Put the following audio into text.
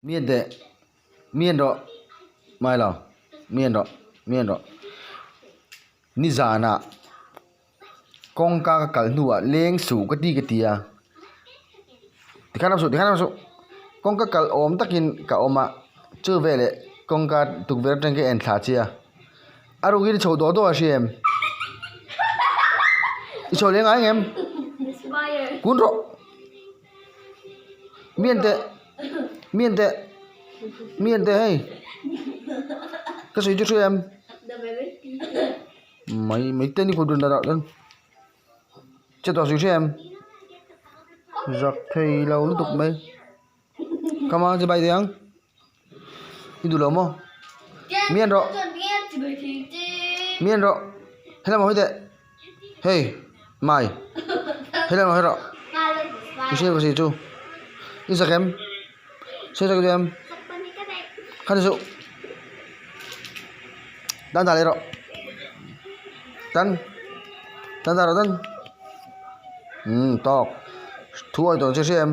Mi en teh, mi en rawh, mai lo, mi en rawh, mi en rawh. Nizanah kawngka ka kal hnuah leng suh ka ti ka ti a, tikhan awm suh tikhan awm suh, kawngka kal awm takin ka awm a, chu veleh kawngka tukverh atang ka en thla che a, a rukin i chho dawh dawh a hria em? I chho leh ngai ngem? Kun rawh. Mi en teh mi en teh mi en teh hei ka sawi chu hria em mai mai te ni kut rawn dah chuan che tawh sawi hria em zak thei lo lutuk mai come on chibai teh ang i duh lo maw mi en rawh mi en rawh helam hawi teh hei mai helam hawi rawh i hriat ka si chu i zak em hriat zak em kha ni suh tan dah leh rawh tan tan dah rawh tan umm tawk thu awi tawh che hria em.